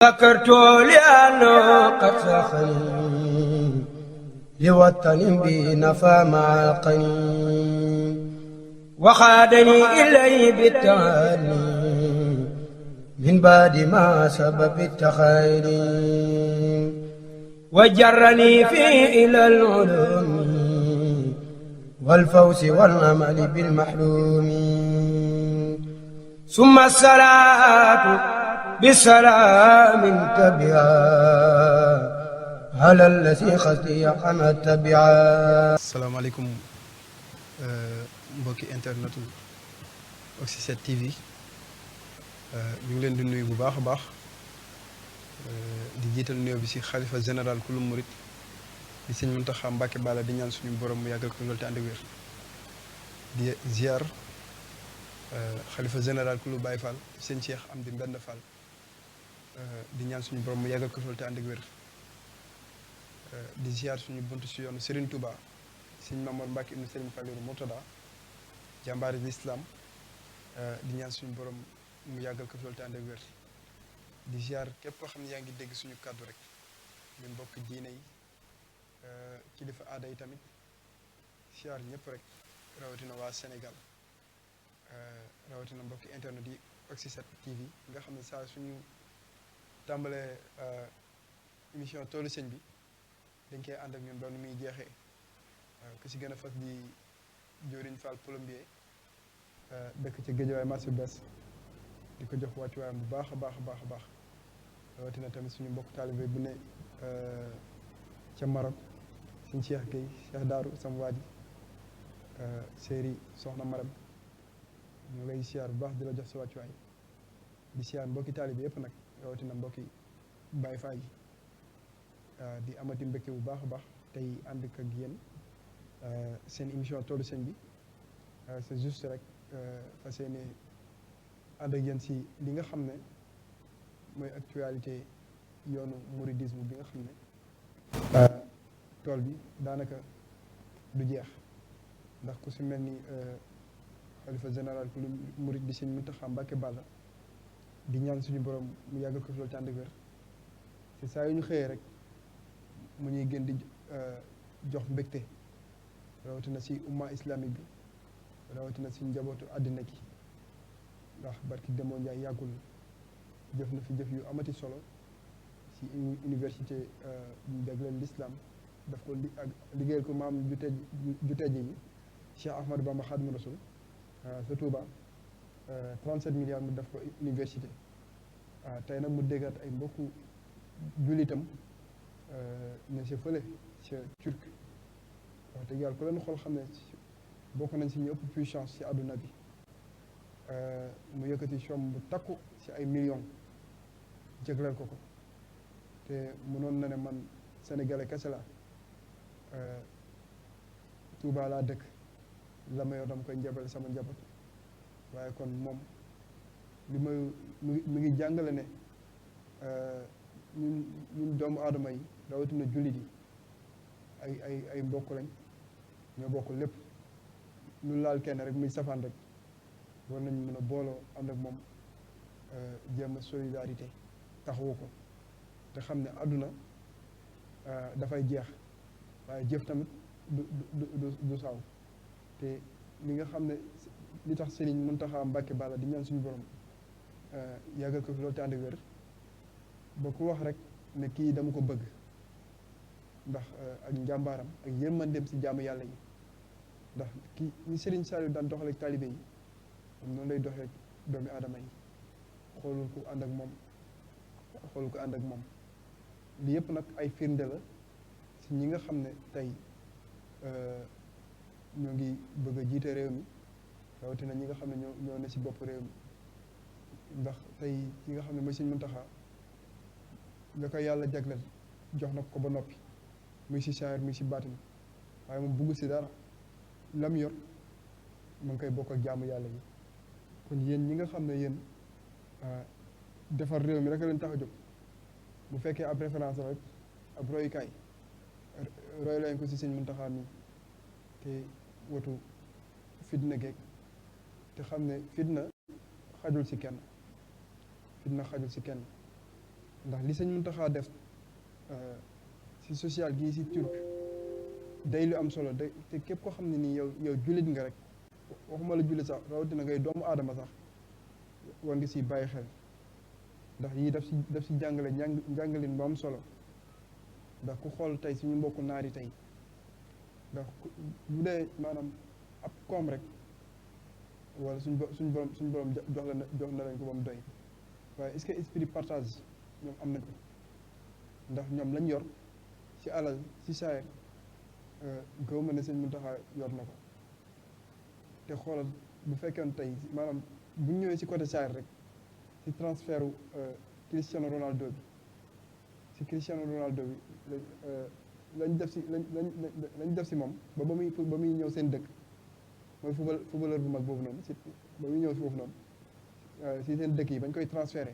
ذكرت لأنه قد سخني لوطن بي نفى مع القنين وخادني إليه بالتعالي من بعد ما سبب التخيل وجرني فيه إلى العلوم والفوز والأمل بالمحلوم ثم الصلاة بسلام تبعا على الذي خطي عن تبعا. salaamaaleykum mbokki internetu Oxy7 TV ñu ngi leen di nuyu bu baax a baax di jiital nuyoo bi ci xalifa général kulu murit di sëñ Muntaxa Mbàkke Balla di ñaan suñu borom mu yàggal ko loolu te ànd ak wér di ziar xalifa général kulu Baye Fall sëñ Cheikh Amdi Mbenn Fall di ñaan suñu borom mu yàggal ko loolu te ànd ak wér di ziar suñu buntu si yoonu Serigne Touba sëñ Mamoor Mbàkke ibnu Serigne Fallilu Murtada jàmbaari l'islam di ñaan suñu borom mu yàggal ko loolu te ànd ak wér di ziar képp koo xam ne yaa ngi dégg suñu kàddu rek ñun mbokk diine yi kilifa aada yi tamit ziar ñëpp rek rawatina waa Sénégal rawatina mbokki internet yi Oxy7 TV nga xam ne saa suñu tàmbalee émission toolu sëñ bi dañ koy ànd ak ñun doon muy jeexee ku si gën a fas di Joriñ Fall plombier dëkk ci Géejawaay marché bees di ko jox wàccuwaayam bu baax a baax a baax a baax rawatina tamit suñu mbokk taalibe bu ne ca Maroc suñ Cheikh Gueye Cheikh Daaru sama waa ji séeri soxna Maram ñu lay siyaar bu baax di la jox sa wàccuwaay di siyaar mbokki taalibe yëpp nag rawatina mbokki Baay Faal yi di amati mbégte bu baax a baax tey ànd ak yéen seen émission toolu sëñ bi c'est juste rek fas yéene ànd ak yéen si li nga xam ne mooy actualité yoonu mouridisme bi nga xam ne tool bi daanaka du jeex ndax ku si mel ni xalifa général ku lu murid di sëñ Muntaxa Mbàkke Balla di ñaan suñu borom mu yàggal ko fi loolu te ànd ak wér te saa yu ñu xëyee rek mu ñuy gën di jox mbégte rawatina si umma islamique bi rawatina si njabootu àddina ki ndax barki demoo Njaay yàggul jëf na fi jëf yu amati solo si université ñu jagleel l'islam daf ko liggéeyal ko maam ju tejj yi Cheikh Ahmadou Bamba Xaadimu Rasul sa Touba 37 milliards mu def ko université tey nag mu déggaat ay mbokku jullitam ne si fële ca turc wax dëgg yàlla ku leen xool xam ne bokk nañ si ñu ëpp puissance si àdduna bi mu yëkkati somme bu takku si ay millions jégleel ko te mënoon na ne man sénégalais kese la Touba laa dëkk la ma yor dama koy njabal sama njaboot waaye kon moom li mu ngi jàngale ne ñun doomu aadama yi rawatina jullit yi ay mbokk lañ ñoo bokk lépp lu laal kenn rek muy safaan rek war nañ mën a booloo ànd ak moom jéem a solidarité taxawu ko te xam ne àdduna dafay jeex waaye jëf tamit du saaw te li nga xam ne li tax Sëriñ Muntaxa Mbàkke Balla di ñaan suñu borom yàggal ko fi loolu te ànd ak wér ba ku wax rek ne kii dama ko bëgg ndax ak njàmbaaram ak yërmandeem si jaamu yàlla yi ndax kii ni Serigne Saliou daan doxaleeg taalibe yi moom noonu lay doxee doomi aadama yi xoolul ko ànd ak moom li yëpp nag ay firnde la si ñi nga xam ne tey ñoo ngi bëgg a jiite réew mi rawatina ñi nga xam ne ñoo ne si bopp réew mi ndax tey ñi nga xam ne mooy Serigne Mountakha nga koy yàlla jagleel jox na ko ba noppi muy si saayir muy si baatin waaye moom bugg si dara lam yor mu ngi koy bokk ak jaamu yàlla yi kon yéen ñi nga xam ne yéen defar réew mi rek leen tax a jóg bu fekkee ab référence rek ab royukaay roy leen ko si Sëñ Muntaxa mi te watu fitna geeg te xam ne fitna xajul si kenn ndax li sëñ Muntaxa def si social gii si turc day lu am solo te képp koo xam ne nii yow jullit nga rek waxuma la jullit sax rawatina ngay doomu aadama sax war nga si bàyyi xel ndax yii daf si jàngale njàngalin bu am solo ndax ku xool tey suñu mbokku naar yi tey ndax bu dee maanaam ab koom rek wala suñ borom jox na leen ko ba mu doy waaye est-ce que esprit partage ñoom am nañ ko ndax ñoom lañ yor ci alal ci saayir gëw ma ne sëñ Muntaxa yor na ko te xoolal bu fekkee tey maanaam bu ñu ñëwee ci côté saayir rek ci transfert Cristiano Ronaldo bi ci Cristiano Ronaldo bi lañ def ci moom ba muy ñëw seen dëkk mooy footballeur bu mag boobu noonu ba muy ñëw foofu noonu ci seen dëkk yi bañ koy transféré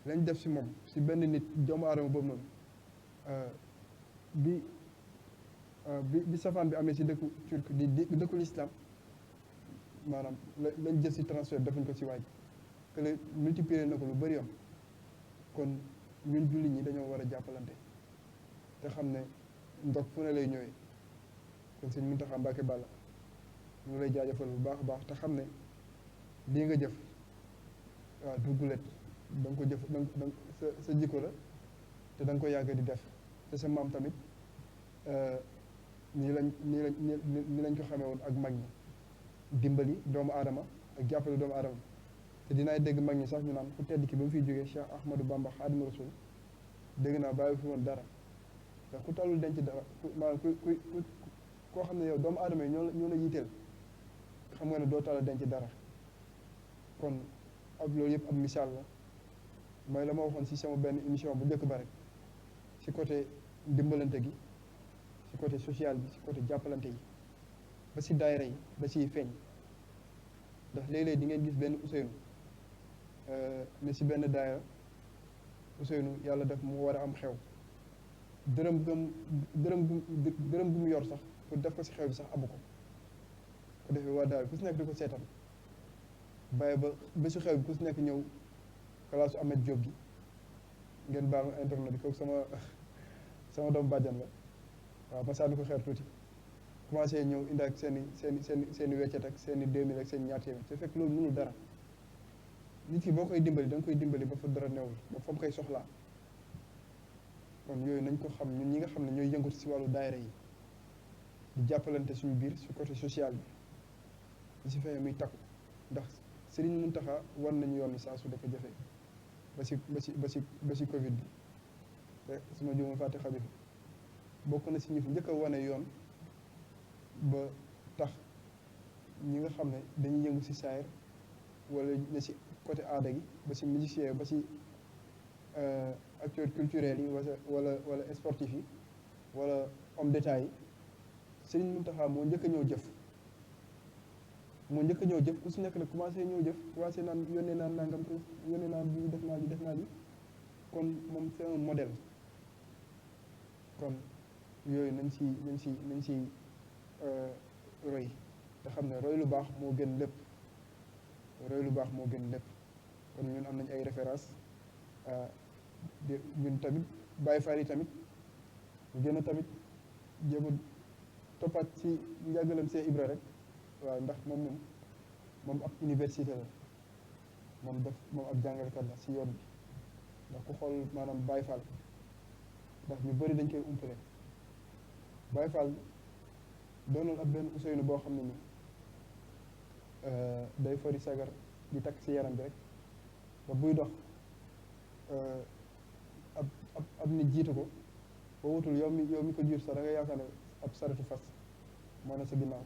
lañ def ci moom ci benn nit doomu aadama boobu noonu bi safaan bi amee ci dëkku turc di dëkku l'islam maanaam lañ jël ci transfert defuñ ko ci waaj que le multiplier na ko lu bëri am kon ñun jullit ñi dañoo war a jàppalante te xam ne ndox fu ne lay ñëwee kon sëñ Muntaxa Mbàkke Balla ñu ngi lay jaajëfal bu baax a baax te xam ne lii nga jëf waaw du gulet da nga ko jëf sa jikko la te da nga ko yàgg di def te sa maam tamit nii lañ ko xamee woon ak mag ñi dimbali doomu aadama ak jàppale doomu aadama te dinaay dégg mag ñi sax ñu naan ku tedd ki ba mu fiy jógee Cheikh Ahmadou Bamba Xaadimu Rasul dégg naa bàyyi fi woon dara ndax ku talul denc dara maanaam koo xam ne yow doomu aadama yi ñoo la yitteel xam nga ne doo tala denc dara kon ak loolu yëpp ab misaal la mooy la ma waxoon ci sama benn émission bu njëkk ba rek ci côté dimbalante gi ci côté social bi ci côté jàppalante yi ba ci daayira yi ba ciy feeñ ndax léeg-léeg di ngeen gis benn Ousseynou ne ci benn daayira Ousseynou yàlla def mu war a am xew dërëm bu mu yor sax pour def ko ci xew bi sax amu ko defee waa daal ku ci nekk di ko seetaan bàyyi ba bésu xew bi ku ci nekk ñëw kalaasu Ahmed Diop gi ngeen baal ma internet bi kooku sama doomu bàjjan la waaw ma sànni ko xeer tuuti commencé ñëw indi ak seen i weccet ak seen i 2000 ak seen ñaar téeméer te fekk loolu mënul dara nit ki boo koy dimbali da nga koy dimbali ba fa dara newul ba fa mu koy soxlaa kon yooyu nañ ko xam ñun ñi nga xam ne ñooy yëngatu ci wàllu daayira yi di jàppalante suñu biir ci côté social bi di ci fexe muy takku ndax Serigne Mountakha war nañu yoon saa su dafa jafe ba ci Covid bi te su ma juumee fàtte xabi bokk na ci ñi fi njëkk a wane yoon ba tax ñi nga xam ne dañuy yëngu ci saayir wala ne ci côté aada gi ba ci musicien ba ci acteurs culturels yi wala sportifs yi wala homme d'état yi Serigne Mountakha moo njëkk a ñëw jëf ku si nekk nag commencé ñëw jëf commencé naan yónnee naan nangam ko yónnee naan bi def naa li kon moom c'est un modèle kon yooyu nañ ci roy te xam ne roy lu baax moo gën lépp kon ñun am nañ ay références ñun tamit Baye Fall yi tamit ñu gën a tamit jéem a toppaat ci njàngalam Cheikh Ibra rek waaw ndax moom ab université la moom ab jàngalekat la ci yoon bi ndax ku xool maanaam Baye Fall ndax ñu bëri dañ koy umpale Baye Fall doonoon ab benn Ousseynou boo xam ne ni day fari sagar di takk ci yaram bi rek ba buy dox ab nit jiitu ko ba wutul yow mi ko jur sax da nga yaakaar ne ab saretu fas moo ne sa ginnaaw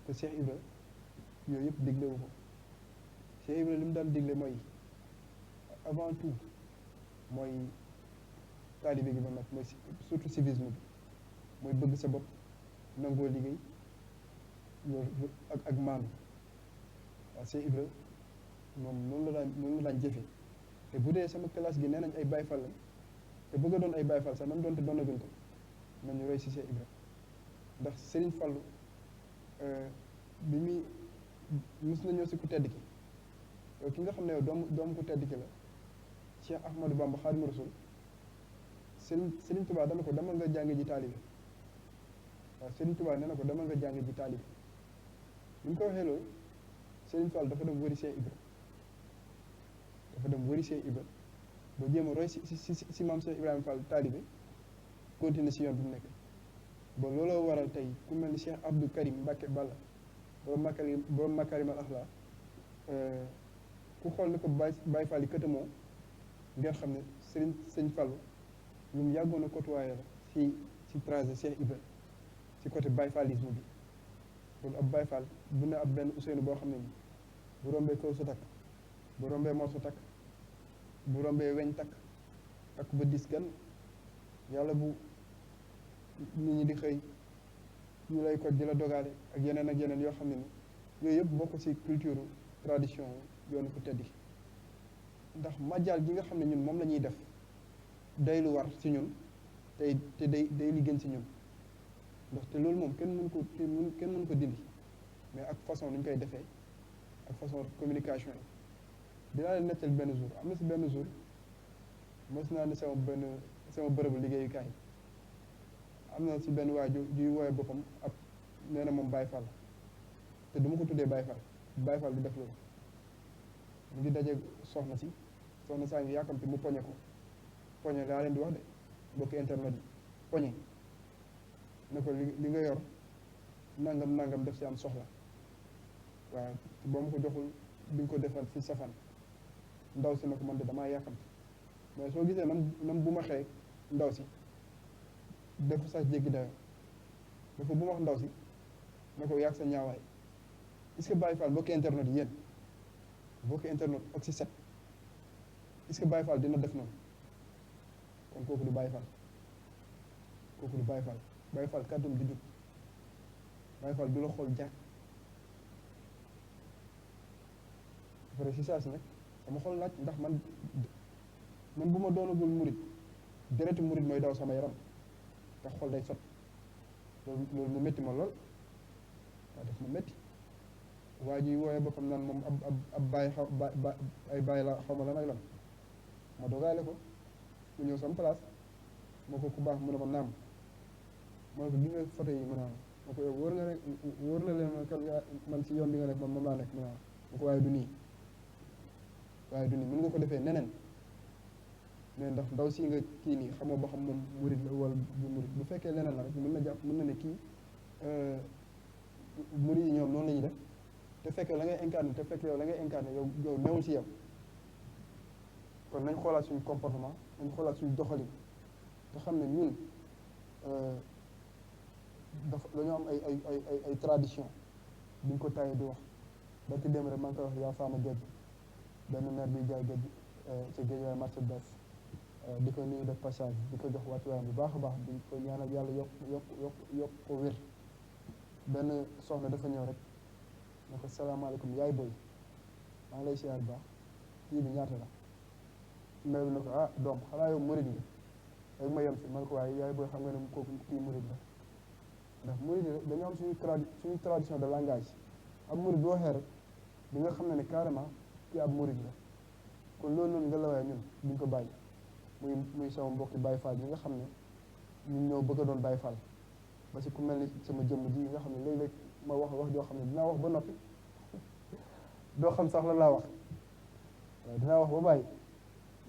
te Cheikh Ibra yooyu yëpp diglewu ko Cheikh Ibra li mu daan digle mooy avant tout mooy taalibe gi ba nag mooy surtout civisme bi mooy bëgg sa bopp nangoo liggéey loolu ak maanu waaw Cheikh Ibra moom noonu la daan jëfe te bu dee sama classe gi nee nañ ay Baye Fall lañ te bëgg a doon ay Baye Fall sax même doonte doonaguñ ko nañu roy ci Cheikh Ibra ndax Serigne Fallou bi muy mus na ñëw ci ku tedd ki yow ki nga xam ne yow doom ku tedd ki la Cheikh Ahmadou Bamba Xaadimu Rasul Serigne Touba dana ko demal nga jàng ji taalibe waaw Serigne Touba nee na ko demal nga jàng ji taalibe bi mu ko waxee loolu Serigne Fall dafa dem wëri Cheikh Ibra ba jéem a roy si maam Cheikh Ibrahima Fall taalibe continuer si yoon bi mu nekk ba looloo waral tey ku mel ni Cheikh Abdou Karim Mbacke Balla borom Makarimal Axlaa ku xool ni ko Baye Fall yi këtamoo ngeen xam ne sëñ Fallu ñu mu yàggoon a côtoyé la si trajet Cheikh Ibra si côté Baye Fallisme bi loolu ab Baye Fall bu ne ab benn Ousseynou boo xam ne ni bu rombee kaw sa takk bu rombee morso takk bu rombee weñ takk ba dis gan yàlla bu nit ñi di xëy ñu lay ko di la dogaale ak yeneen yoo xam ne ni yooyu yëpp bokk ci culture tradition yoonu ko teddi ndax majjaal gi nga xam ne ñun moom la ñuy def day lu war ci ñun te day li gën ci ñun ndax te loolu moom kenn mënu ko dindi mais ak façon ni ñu koy defee ak façon communication yi dinaa leen nettal benn jour am na ci benn jour mos naa ne sama bërëbu liggéeyukaay am na ci benn waa juy woowee boppam ab nee na moom Baye Fall te du ma ko tuddee Baye Fall di def loolu mu ngi daje soxna saa ngi yàkkamti mu poñe laa leen di wax de mbokki internet yi poñe ne ko li nga yor nangam def ci am soxla waaw boo ma ko joxul di nga ko defal ci safan ndaw si ne ko man de damaa yàkkamti mais soo gisee nam bu ma xee ndaw si dafa sax jéggi dayo dafa bu ma wax ndaw si ne ko yàgg sa ñaawaay est-ce que Baye Fall mbokki internet yi yéen mbokki internet ak si set est-ce que Baye Fall dina def noonu kon kooku du Baye Fall Baye Fall kàddum di jub Baye Fall du la xool jàkk après si saa si nag sama xol laaj ndax man bu ma doonagul murit deretu murit mooy daw sama yaram te xol day sot loolu mu métti ma lool waaw daf ma métti waa ji wooyee boppam naan moom ab bàyyi ay bàyyi la xaw ma lan ak lan ma dogaale ko mu ñëw sama place moo ko ku baax mu ne ma naam ma ne ko gis nga photo yi mu ne ma ko yow wóor na leen man si yoon bi nga nekk man moom laa nekk mu ne ma ko waaye du nii mën nga ko defee neneen mais ndax ndaw si nga kii nii xamoo ba xam moom murit la wala bu murit bu fekkee leneen la rek mën na ne kii murit yi ñoom noonu la ñuy def te fekk la ngay incarné yow newul si yow kon nañ xoolaat suñu comportement nañ xoolaat suñu doxalin te xam ne ñun dañoo am ay tradition duñ ko tayee di wax ba ci dem rek maa ngi koy wax yaa faama géej benn maire bi jaay géej ci géej waaye marché bees di ko nuyu def passage di ko jox wàccuwaayam bu baax a baax di ko ñaanal yàlla yokk ko wér benn soxna dafa ñëw rek ne ko salaamaaleykum yaay boy maa ngi lay siyaar bu baax kii bi ñaata la maire bi ne ko ah doom xanaa yow murid nga rek ma yem si man ko waaye yaay boy xam nga ne kooku kii murid la ndax murid yi dañoo am suñu tradition de langage ab murid boo waxee rek di nga xam ne carrément kii ab murid la kon loolu noonu nga la waaye ñun duñ ko bàyyi muy sama mbokki Baye Fall yi nga xam ne ñun ñoo bëgg a doon Baye Fall ba si ku mel ni sama jëmm ji nga xam ne léeg-léeg ma wax joo xam ne dinaa wax ba noppi doo xam sax la laa wax waaw dinaa wax ba bàyyi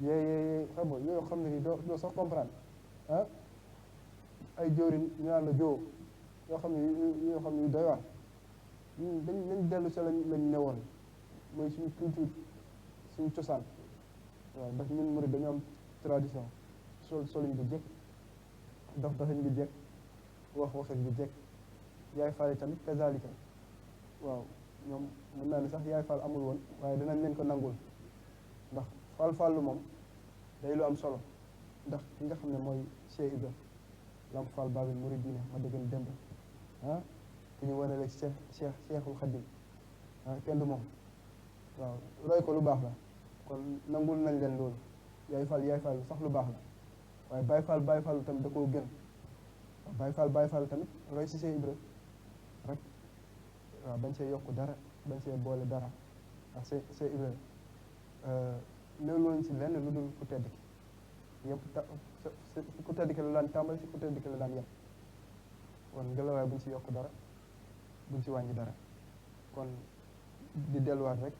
yee xam nga yooyu xam ne ni doo sax comprendre ah ay jóorin ñu naan la joo yoo xam ne yu doy waar dañ dellu sa lañ newoon mooy suñu culture suñu cosaan waaw ndax ñun murid dañu am tradition soluñ bu jekk doxin bu jekk waxin bu jekk yaay faal yi tamit kazalika waaw ñoom mën naa ne sax yaay faal amul woon waaye dinañ leen ko nangul ndax faal lu moom day lu am solo ndax ki nga xam ne mooy Cheikh Ibra Lamp Fall Babil Mouridina ma dëggan démb ah ki ñu wane léegi Cheikhul Khadim ah kenn du moom waaw roy ko lu baax la kon nangul nañ leen loolu yaay faal sax lu baax la waaye Baye Fall tamit da koo gën Baye Fall tamit roy si Cheikh Ibra rek waaw bañ see yokk dara bañ see boole dara ndax Cheikh Ibra néewloon si lenn lu dul ku tedd ki yëpp si ku tedd ki la daan tàmbali si ku tedd ki la daan yem kon ngelawaay buñ si yokk dara buñ si wàññi dara kon di delluwaat rek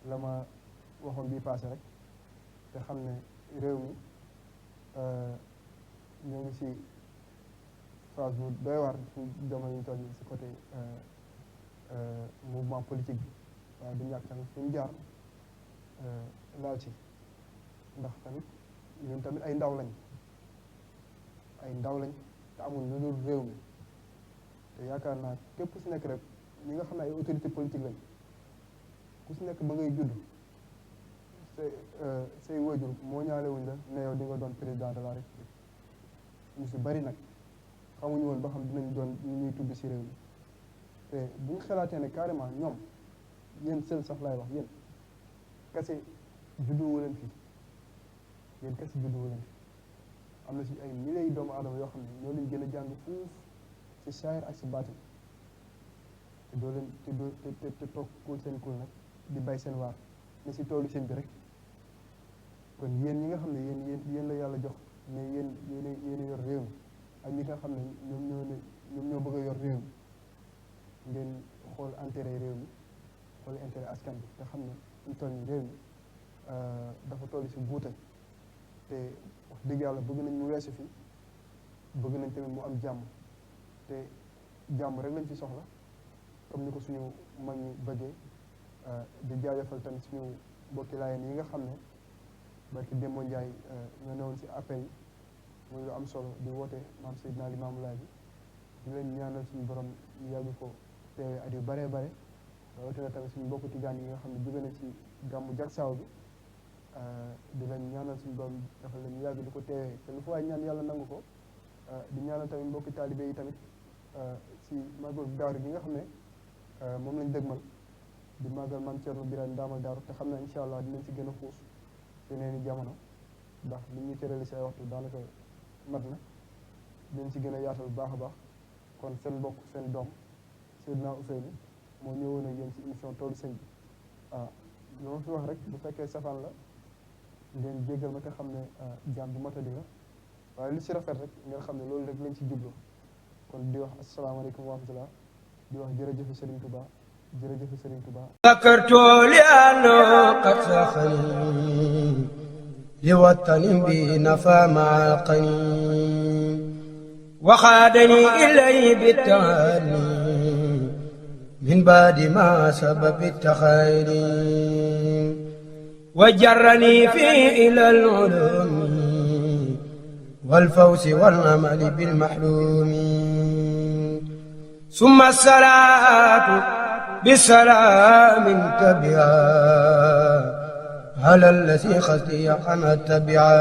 la ma waxoon bii passé rek te xam ne réew mi ñoo ngi si phase bu doy waar fu jamono ñu toll nii si côté mouvement politique bi waaye du ñàkk tamit fu ñu jaar laal ci ndax tamit ñun tamit ay ndaw lañ te amul lu dul réew mi te yaakaar naa képp ku si nekk rek ñi nga xam ne ay autorité politique lañ ku si nekk ba ngay judd say wajur moo ñaalewuñ la ne yow di nga doon président de la république ñu si bari nag xamuñu woon ba xam dinañ doon ñu ñuy tudd si réew mi te bu ñu xalaatee ne carrément ñoom yéen seen sax laay wax yéen kese judduwu leen fii yéen kese judduwu leen fii am na si ay milliers doomu aadama yoo xam ne ñoo leen gën a jàng fuuf si saayir ak si baatin te doo leen te toog kul seen kul nag di bay seen waar ne si toolu seen bi rek kon yéen ñi nga xam ne yéen la yàlla jox ne yéen yor réew mi ak ñi nga xam ne ñoom ñoo bëgg a yor réew mi ngeen xool intérêt réew mi xool intérêt askan bi te xam ne ñu toll nii réew mi dafa toll si buuta te wax dëgg yàlla bëgg nañ mu weesu fi bëgg nañ tamit mu am jàmm te jàmm rek lañ fi soxla comme ni ko suñu mag ñi bëggee di jaajëfal tamit suñu mbokki laayeen yi nga xam ne barki Demba Ndiaye ñoo newoon si appel yi muy lu am solo di woote maam Seydina Limaamu Laay bi di leen ñaanal suñu borom ñu yàgg ko teewee at yu baree bare rawatina tamit suñu mbokku tijaan yi nga xam ne jóge na ci gàmmu jagsaaw bi di leen ñaanal suñu borom dafa leen yàgg di ko teewee te lu fa waay ñaan yàlla nangu ko di ñaanal tamit mbokki taalibe yi tamit si màggal daaru gi nga xam ne moom lañ dëgmal di màggal maam Thierno Birahim Ndaamal Daaru te xam ne incha allah dinañ si gën a xuus yeneen i jamono ndax li ñuy tërali si ay waxtu daanaka mat na dinañ si gën a yaatal bu baax a baax kon seen mbokk seen doom Seydina Ousseynou moo ñëwoon ak yéen si émission toolu sëñ bi lu ma fi wax rek bu fekkee safaan la ngeen jéggal ma te xam ne jaam bu matadi la waaye lu si rafet rek ngeen xam ne loolu rek lañ si jublu kon di wax asalaamaaleykum wa rahmatullah di wax jërëjëf Serigne Touba jërëjëf Serigne Touba ذكرت لأنه قد ساخني لوطن به نفى مع القنين وخادني إليه بالتهاني من بعد ما سبب التخيل وجرني فيه إلى العلوم والفوز والأمل بالمحلوم ثم الصلاة بسلام تبعا على الذي خزي عن التبعا